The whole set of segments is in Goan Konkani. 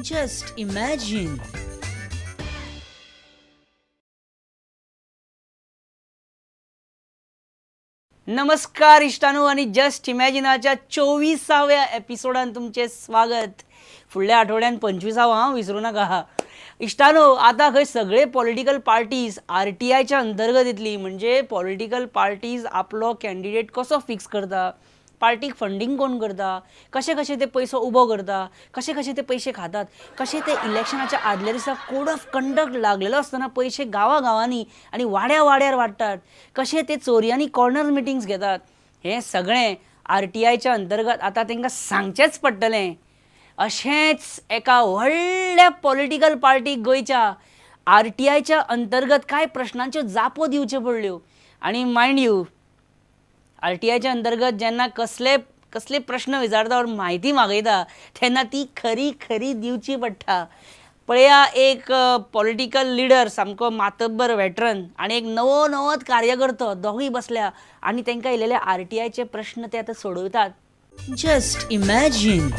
Just imagine. नमस्कार इश्टानू आनी जस्ट इमॅजिनाच्या 24व्या एपिसोडान तुमचें स्वागत. फुडल्या आठवड्यान 25वो हांव विसरूं नाका. इश्टानो, आतां खंय सगळे पॉलिटिकल पार्टीज आरटीआयच्या अंतर्गत येतली. म्हणजे पॉलिटिकल पार्टीज आपलो कॅन्डिडेट कसो फिक्स करता, पार्टीक फंडींग कोण करता, कशे कशे ते पयसो उबो करता, कशे कशे ते पयशे खातात, कशे ते इलेक्शनाच्या आदल्या दिसा कोड ऑफ कंडक्ट लागलेलो आसतना पयशे गांवागांवांनी आनी वाड्या वाड्यार वाडटात, कशे ते चोरयांनी कॉर्नर मिटिंग्स घेतात, हें सगळें आरटीआयच्या अंतर्गत आतां तांकां सांगचेंच पडटलें. अशेंच एका व्हडल्या पॉलिटिकल पार्टीक गोंयच्या आरटीआयच्या अंतर्गत कांय प्रश्नांच्यो जापो दिवच्यो पडल्यो. आनी मायंड you, आरटीआयच्या अंतर्गत जेन्ना कसले कसले प्रश्न विचारता वा म्हायती मागयता तेन्ना ती खरी खरी दिवची पडटा. पळया, एक पॉलिटिकल लिडर सामको मातब्बर वेटरन आनी एक नवो नवोच कार्यकर्तो दोगूय बसल्या आनी तांकां येयलेले आरटीआयचे प्रश्न ते आतां सोडयतात. Just imagine.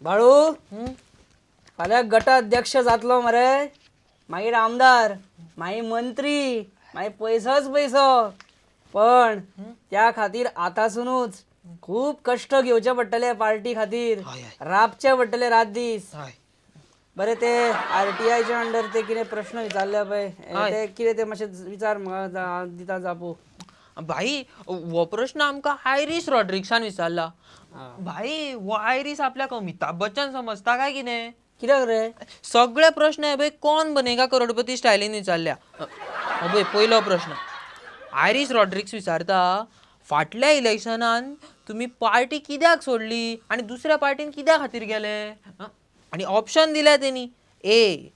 Balu, फाल्यां गटाध्यक्ष जातलो मरे, मागीर आमदार, मागीर मंत्री, मागीर पयसोच पयसो. पण त्या खातीर आतांसुनूच खूब कश्ट घेवचे पडटले, पार्टी खातीर राबचे पडटले रात दीस. बरें, ते आरटीआयच्या अंडर ते कितें प्रश्न विचारले पळय, ते कितें ते मातशें विचार म्हाका, दिता जापो. भाई, हो प्रश्न आमकां आयरीस रॉड्रिक्सान विचारला. भाई, हो आयरीस आपल्याक अमिताभ बच्चन समजता काय कितें? कित्याक रे? सगळे प्रश्न हे पळय कोण बनेगा करोडपती स्टायलीन विचारल्या. पळय पयलो प्रश्न आयरीस रॉड्रिक्स विचारता, फाटल्या इलेक्शनान तुमी पार्टी कित्याक सोडली आनी दुसऱ्या पार्टीन कित्या खातीर गेले? आनी ऑप्शन दिल्या तेणी, ए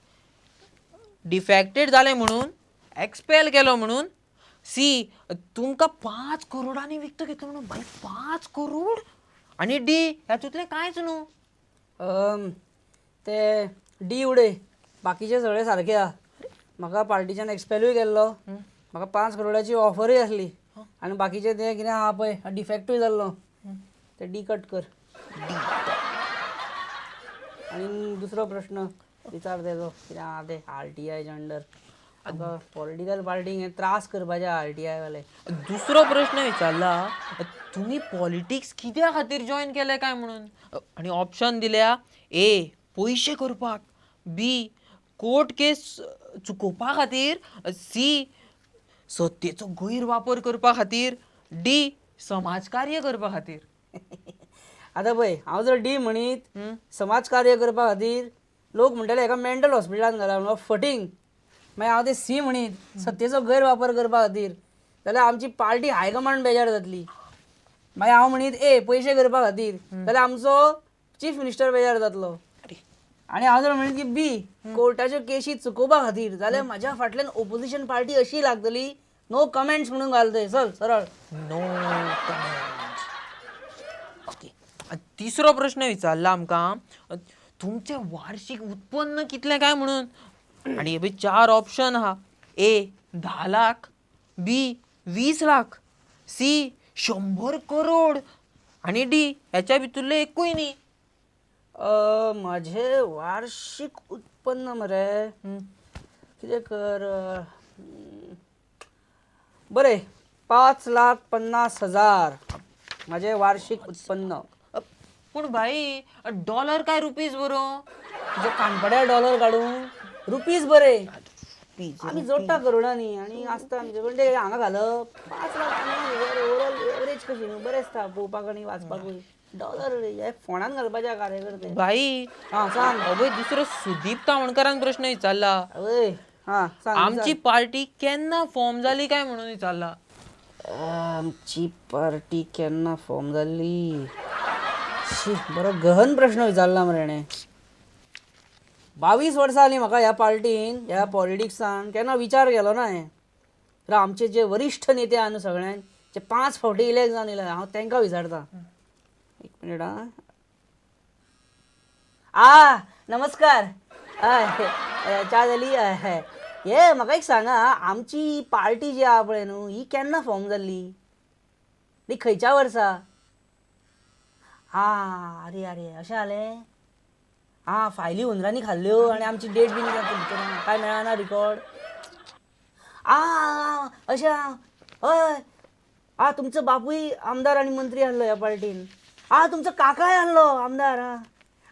डिफॅक्टेड जालें म्हणून, एक्सपेल केलो म्हणून, सी तुमकां 5 करोडांनी विकतो घेतलो म्हणून. भाई 5 करोड! आनी डी हातूंतलें कांयच न्हू. ते डी उडय, बाकीचे सगळे सारके आहा. म्हाका पार्टीच्यान एक्सपेलूय केल्लो, म्हाका 5 करोडाची ऑफरूय आसली, आनी बाकीचे ते कितें आहा पळय डिफेक्टूय जाल्लो, ते डी कट कर. आनी दुसरो प्रश्न विचार तेजो कितें आहा ते आरटीआयच्या अंडर. आमकां पॉलिटिकल पार्टीक हे त्रास करपाचे आरटीआय वाले. दुसरो प्रश्न विचारला, तुमी पॉलिटिक्स कित्या खातीर जॉयन केले काय म्हणून? आनी ऑप्शन दिल्या, ए पयशे करपाक, बी कोर्ट केस चुकोवपा खातीर, सी सत्तेचो गैरवापर करपा खातीर, डी समाजकार्य करपा खातीर. आतां पळय, हांव जर डी म्हणीत समाजकार्य करपा खातीर, लोक म्हणटले हेका मेंटल हॉस्पिटलान घाला म्हणून फटींग. मागीर हांव ते सी म्हणीत सत्तेचो गैरवापर करपा खातीर जाल्यार आमची पार्टी हायकमांड बेजार जातली. मागीर हांव म्हणीत ए पयशे करपा खातीर जाल्यार आमचो चीफ मिनिस्टर बेजार जातलो. आनी हांव जर म्हणीत की बी कोर्टाच्यो केशी चुकोवपा खातीर जाल्यार म्हाज्या फाटल्यान ओपोजिशन पार्टी अशी लागतली, नो कमेंट्स म्हणून घाल थंय, चल सरळ. No comments. Okay, तिसरो प्रश्न विचारला आमकां, तुमचें वार्षीक उत्पन्न कितलें काय म्हणून? आनी हे पळय 4 ऑप्शन आहा, ए 10 लाख, बी 20 लाख, सी 100 करोड आनी डी ह्याच्या भितुरलें एकूय न्ही. म्हाजें वार्षीक उत्पन्न मरे कितें कर, बरें 5,50,000 म्हाजें वार्षीक उत्पन्न. पूण भाई डॉलर काय रुपीज बरो? तुज्या कानपड्यार डॉलर काडून रुपीज बरे. आमी जोडटा करोडांनी आनी आसता आमचे, पण ते हांगा घालप 5,50,000 ओवरऑल एवरेज कशी न्हू, बरें आसता पळोवपाक आनी वाचपाकूय. डॉलर हे फोणान घालपाचे कार्यकर्ते. भाई आं सांग. अभय दुसरो सुदीप तावणकरान प्रश्न विचारला, अय हां सांग. आमची पार्टी केन्ना फॉर्म जाली काय म्हणून विचारला. आमची पार्टी केन्ना फॉर्म जाली? शी, बरो गहन प्रश्न विचारला मरे हेणें. 22 वर्सां जालीं म्हाका ह्या पार्टीन, ह्या पॉलिटिक्सान केन्ना विचार केलो ना हें. तर आमचे जे वरिश्ठ नेते आहा न्हू सगळ्यान, जे 5 फावटी इलेक्ट जावन येयले, हांव तांकां विचारता. एक मिनीट. आं आ नमस्कार. हय, च्या जाली? हे म्हाका एक सांगा, आमची पार्टी जी आहा पळय न्हू, ही केन्ना फॉर्म जाल्ली, ती खंयच्या वर्सा? हा अरे अरे अशें जालें. आं फायली हुंदरांनी खाल्ल्यो आनी आमची डेट बीन भितर काय मेळना रिकॉर्ड. आं अशें आं, हय आं, तुमचो बापूय आमदार आनी मंत्री आहलो ह्या पार्टीन. आं तुमचो काकाय आहलो आमदार. आं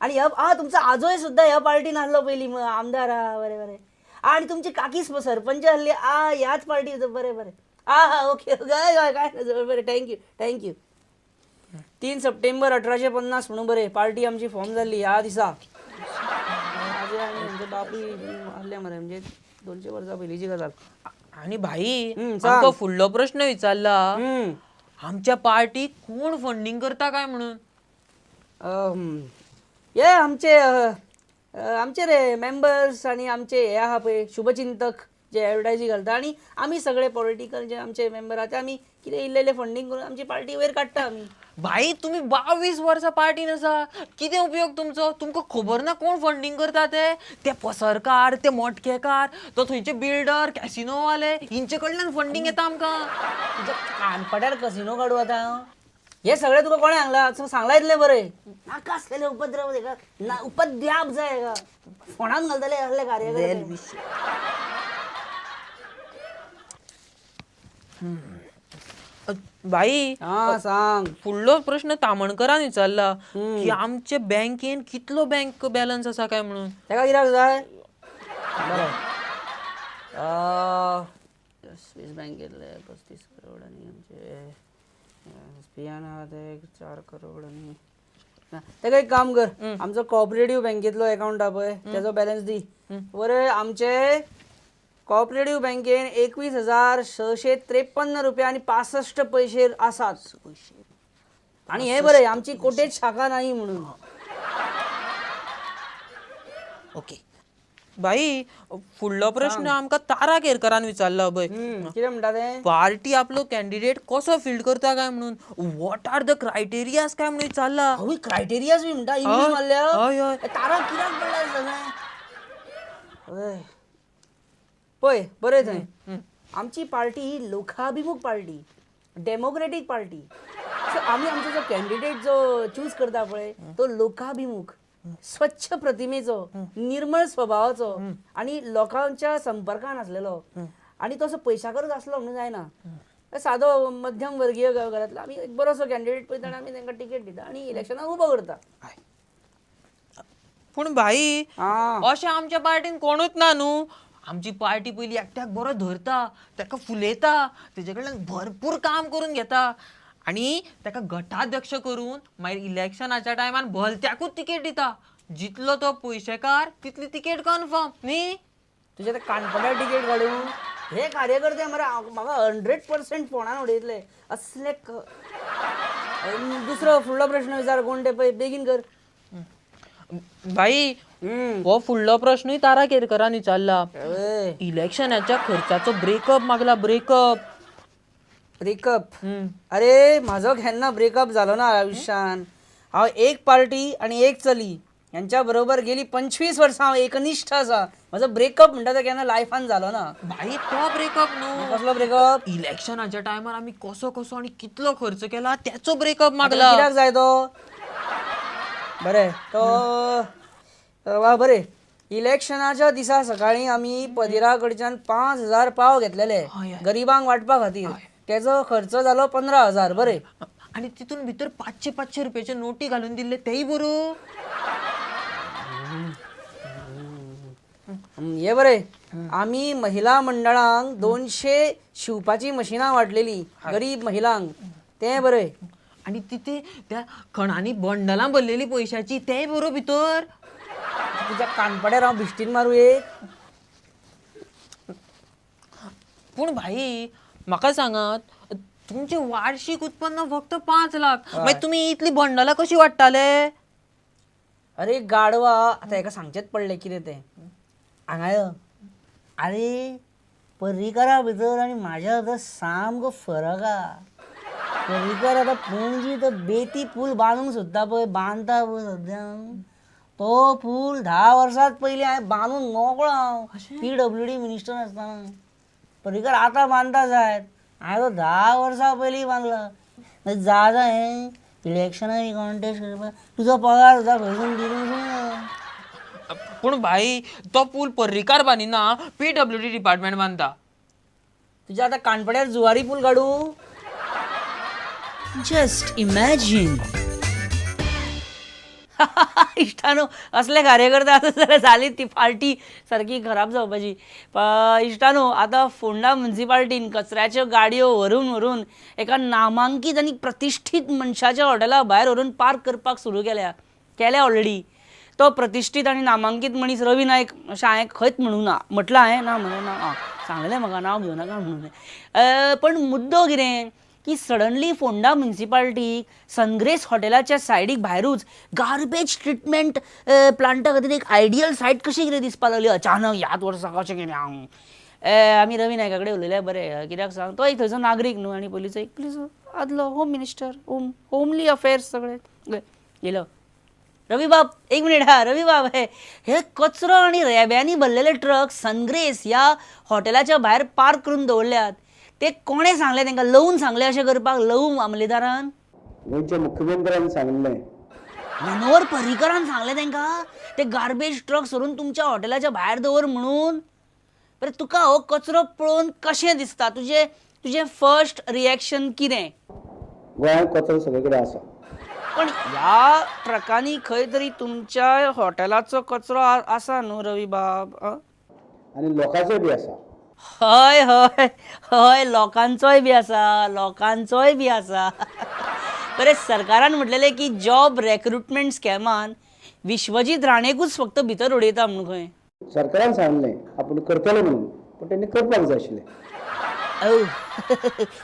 आनी ह्या आं तुमचो आजोय सुद्दां ह्या पार्टीन आहलो पयलीं आमदार. आं बरें बरें. आं आनी तुमची काकी सरपंच आहली आं ह्याच पार्टी. बरें बरें. आं हां ओके हय हय काय ना बरें, thank you thank you. 3 सप्टेंबर 1850 म्हणून बरें पार्टी आमची फॉर्म जाल्ली ह्या दिसा. आजय आनी आमचे बापूय आहले मरे, म्हणजे 200 वर्सां पयलींची गजाल. आनी भाई सांग. आमकां फुडलो प्रश्न विचारला, आमच्या पार्टीक कोण फंडींग करता काय म्हणून. हे आमचे आमचे रे मेंबर्स आनी आमचे हे आहा पळय शुभचिंतक जे एडवर्टायजी घालता, आनी आमी सगळे पॉलिटिकल जे आमचे मेंबर आहा ते आमी कितें इल्लें इल्लें फंडींग करून आमची पार्टी वयर काडटा आमी. भाई तुम्ही 22 वर्सां पार्टीन आसा, कितें उपयोग तुमचो? तुमकां खबर ना कोण फंडींग करता ते? ते पसरकार, ते मोटकेकार, तो थंयचे बिल्डर, कॅसिनोवाले, हेंचे कडल्यान फंडींग येता आमकां. तुज्या कानपट्यार कसिनो काडू आतां. हे सगळें तुका कोणें सांगलां? सांगलां इतलें बरें. नाका आसलेले उपद्रव हेका ना, उपद्व्याप जाय हेका. फोणान घालतले असले कार्यकर्ते. भाई आं सांग. फुडलो प्रश्न तामणकरान विचारला की आमचे बँकेन कितलो बँक बॅलन्स आसा काय म्हणून. तेका कित्याक जाय? बरें, स्वीस बँकेतले 35 करोड आनी आमचे एस बी आयन आहा ते 4 करोड आनी तेका एक काम कर, आमचो कॉपरेटीव बँकेतलो एकाउंट आहा पळय तेजो बॅलन्स दी. बरें, आमचे कॉपरेटीव बँकेन 21,653 रुपया आनी 65 पयशे आसात. आनी हे बरें, आमची कोटेच शाखा नाही म्हणून. ओके भाई फुडलो प्रश्न आमकां तारा केरकरान विचारला पळय. कितें म्हणटा तें? पार्टी आपलो कॅन्डिडेट कसो फील्ड करता काय म्हणून, what are the criterias काय म्हणून विचारला. हवी क्रायटेरियाज बी म्हणटा इंग्लीश मारल्या. हय हय. तारा कित्याक पडला सगळें? हय पळय बरें थंय आमची पार्टी ही लोकाभिमुख पार्टी, डेमोक्रेटीक पार्टी. सो आमी आमचो जो कॅन्डिडेट जो चूज करता पळय तो लोकाभिमुख, स्वच्छ प्रतिमेचो, निर्मळ स्वभावाचो आनी लोकांच्या संपर्कान आसलेलो. आनी तसो पयशाकरूच आसलो म्हणून जायना, सादो मध्यम वर्गीय घरांतलो आमी एक बरोसो कॅन्डिडेट पळयता आनी आमी तांकां तिकेट दिता आनी इलेक्शनाक उबो करता. पूण भाई आं अशें आमच्या पार्टीन कोणूच ना न्हू. आमची पार्टी पयली एकट्याक बरो धरता, ताका फुलयता, तेजे कडल्यान भरपूर काम करून घेता आनी ताका गटाध्यक्ष करून मागीर इलेक्शनाच्या टायमार भलत्याकूच तिकेट दिता. जितलो तो पयशेकार तितली तिकेट कन्फर्म न्ही. तुज्या त्या कानपड्यार तिकेट काडूं हे कार्यकर्ते मरे म्हाका 100% फोणान उडयतले असले. दुसरो फुडलो प्रश्न विचार कोण ते पळय, बेगीन कर. भाई हो फुडलो प्रश्नूय तारा केरकरान विचारला. इलेक्शनाच्या खर्चाचो ब्रेकअप मागला. Breakup breakup? अरे म्हाजो केन्ना ब्रेकअप जालो ना आयुश्यान. हांव एक पार्टी आनी एक चली यांच्या बरोबर गेली 25 वर्सां हांव एकनिश्ठ आसा. म्हजो ब्रेकअप म्हणटा तो केन्ना लायफान जालो ना. भाई तो ब्रेकअप न्हू, कसलो ब्रेकअप? इलेक्शनाच्या टायमार आमी कसो कसो आनी कितलो खर्च केला त्याचो ब्रेकअप मागला. कित्याक जाय तो? बरें तो वा बरें, इलेक्शनाच्या दिसा सकाळीं आमी पदिरा कडच्यान 5,000 पाव घेतलेले गरिबांक वांटपा खातीर. तेजो खर्च जालो 15,000. बरें, आनी तितून भितर 500-500 रुपयाचे नोटी घालून दिल्ले तेय बरो. हे बरें, आमी महिला मंडळांक 200 शिवपाची मशिनां वांटलेली गरीब महिलांक, तें बरें. आनी तिथे त्या खणांनी बंडलां भरलेली पयशाची तेय बरो भितर. तुज्या कानपड्यार हांव भिश्टीन मारूं एक. पूण भाई म्हाका सांगात, तुमचें वार्षीक उत्पन्न फक्त 5 लाख, मागीर तुमी इतली बंडलां कशी वाडटाले? अरे गाडवा, आतां हेका सांगचेंच पडलें कितें तें. हांगा यो. अरे पर्रीकरा भितर आनी म्हाज्या भितर सामको फरक आहा. पर्रीकर आतां पणजी तो बेती पूल बांदूंक सोदता पळय, बांदता पळय सद्या तो पूल 10 वर्सांच पयलीं हांवें बांदून मोकळो हांव PWD minister आसतना. पर्रीकर आतां बांदता सायब, हांवें तो 10 वर्सां पयलीं बांदला. जा जा हें इलेक्शनाक कॉन्टेस्ट करपाक तुजो पगार सुद्दां खंयसून दिवन. पूण भाई, तो पूल पर्रीकार बांदिना, पीडब्ल्यूडी डिपार्टमेंट बांदता. तुझ्या आता कानपड्यार जुवारी पूल काडू? Just imagine. इश्टानो, असले कार्यकर्ते आसत जाल्यार जाली ती पार्टी सारकी खराब जावपाची. इश्टानो, आतां फोंडा मुन्सिपाल्टीन कचऱ्याच्यो गाडयो व्हरून व्हरून एका नामांकीत आनी प्रतिश्ठीत मनशाच्या हॉटेला भायर व्हरून पार्क करपाक सुरू केल्या, केल्या ऑलरेडी. तो प्रतिश्ठीत आनी नामांकीत मनीस रवी नायक अशें हांवें खंयच म्हणूंक ना. म्हटलां हांवें? ना मरे, ना. आं, सांगलें म्हाका नांव घेवं नाका म्हणून. पण मुद्दो कितें की सडनली फोंडा मुन्सिपाल्टीक सनग्रेस हॉटेलाच्या सायडीक भायरूच गार्बेज ट्रिटमेंट प्लांटा खातीर एक आयडियल सायट कशी कितें दिसपाक लागली अचानक ह्याच वर्सा, कशें कितें? हांव आमी रवी नायका कडेन उलयल्यार बरें. कित्याक सांग, तो एक थंयचो नागरीक न्हू आनी पयलींचो एक पयलींचो आदलो home minister, homely affairs सगळे येयलो. रवी बाब, एक मिनिट. हा रवी बाब, हे हे कचरो आनी रेब्यांनी भरलेले ट्रक सनग्रेस ह्या हॉटेलाच्या भायर पार्क करून दवरल्यात, ते कोणें सांगलें तांकां? लवून सांगलें अशें करपाक? लवू मामलेदारान? गोंयच्या मुख्यमंत्र्यान सांगलें. मनोहर पर्रीकरान सांगलें तांकां ते गार्बेज ट्रक व्हरून तुमच्या हॉटेलाच्या भायर दवर म्हणून? बरें, तुका हो कचरो पळोवन कशें दिसता? तुजें तुजें फर्स्ट रिएक्शन कितें? गोंयांत कचरो सगळे कडेन आसा. पण ह्या ट्रकांनी खंय तरी तुमच्या हॉटेलाचो कचरो आसा न्हू रवी बाब, आं? आनी लोकांचो बी आसा. हय हय हय, लोकांचोय बी आसा, लोकांचोय बी आसा. बरें, सरकारान म्हटलेलें की जॉब रेक्रुटमेंट स्कॅमान विश्वजीत राणेकूच फक्त भितर उडयता म्हणून खंय. सरकारान सांगलें आपूण करतले म्हणून, पूण तेणी करपाक जाय आशिल्लें. औ,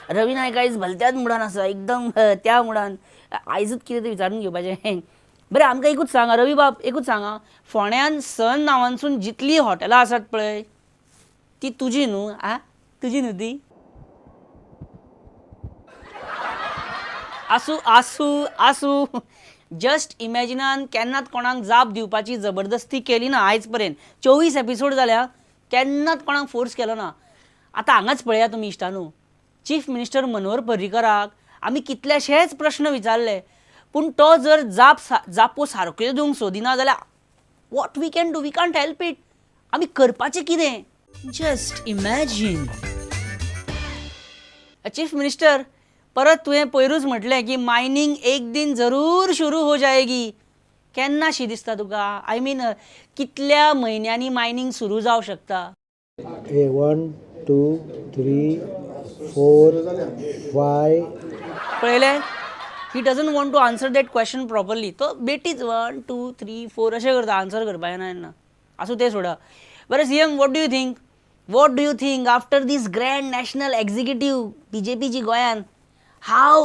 रवी नायक आयज भलत्याच मुडान आसा, एकदम त्या मुडान. आयजूच कितें तें विचारून घेवपाचें. बरें, आमकां एकूच सांगा रवी बाब, एकूच सांगा, फोंड्यान सन नांवानसून जितलीं हॉटेलां आसात पळय, ती तुजी न्हू? आ, तुजी न्हू ती? आसूं आसूं आसूं. जस्ट इमॅजिनान केन्नाच कोणाक जाप दिवपाची जबरदस्ती केली ना आयज पर्यंत. 24 एपिसोड जाल्या, केन्नाच कोणाक फोर्स केलो ना. आतां हांगाच पळया तुमी इश्टानू, चीफ मिनिस्टर मनोहर पर्रीकराक आमी कितलेशेच प्रश्न विचारले, पूण तो जर जापो सारक्यो दिवंक सोदिना जाल्यार what we can do? We can't help it. आमी करपाचें कितें? Just imagine. चीफ मिनिस्टर, परत तुवें पयरूच म्हटलें की मायनींग एक दिन जरूर शुरू हो जाएगी. केन्ना शी दिसता तुका? I mean, कितल्या म्हयन्यांनी मायनींग सुरू जावं शकता? A one, two, three, four, five. पळयलें, he doesn't want to answer that question properly. तो बेटीच वन टू थ्री फोर अशें करता, आन्सर करपा येना येन्ना. आसूं, तें सोडा. बरें CM, what do you think, what do you think after this grand national executive बीजेपीची गोंयान, how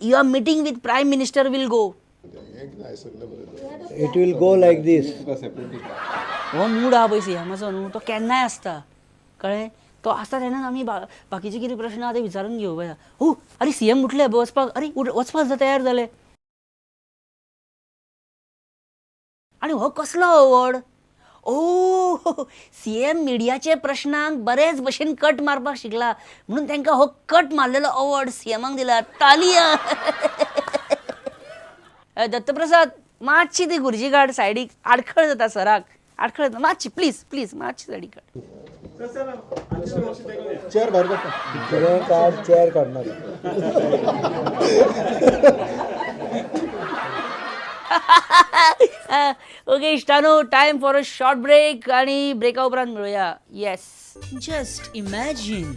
your meeting with Prime Minister will go? It will go like this. हो मूड आहा पळय सीएमाचो न्हू, तो केन्नाय आसता, कळ्ळें? तो आसता तेन्ना आमी बाकीचे कितें प्रश्न आहा ते विचारून घेवपा जाय. हो, अरे, सीएम उठले वचपाक. अरे, वचपाक सुद्दां तयार जाले. आनी हो कसलो अवॉर्ड? ओ, सीएम मिडियाचे प्रश्नांक बरेच भशेन कट मारपाक शिकला म्हणून तांकां हो कट मारलेलो अवॉर्ड सीएमाक दिला. तालिया. दत्तप्रसाद, मातशी ती खुर्ची काड सायडीक, आडखळ जाता सराक, आडखळ जाता. मातशी प्लीज प्लीज, मातशी सायडीक काड. चेअर भायर काडटा. तुवें काड, चेअर काडणार. ओके इश्टानो, time for a short break आणि ब्रेका उपरांत मेळुया. Yes, just imagine.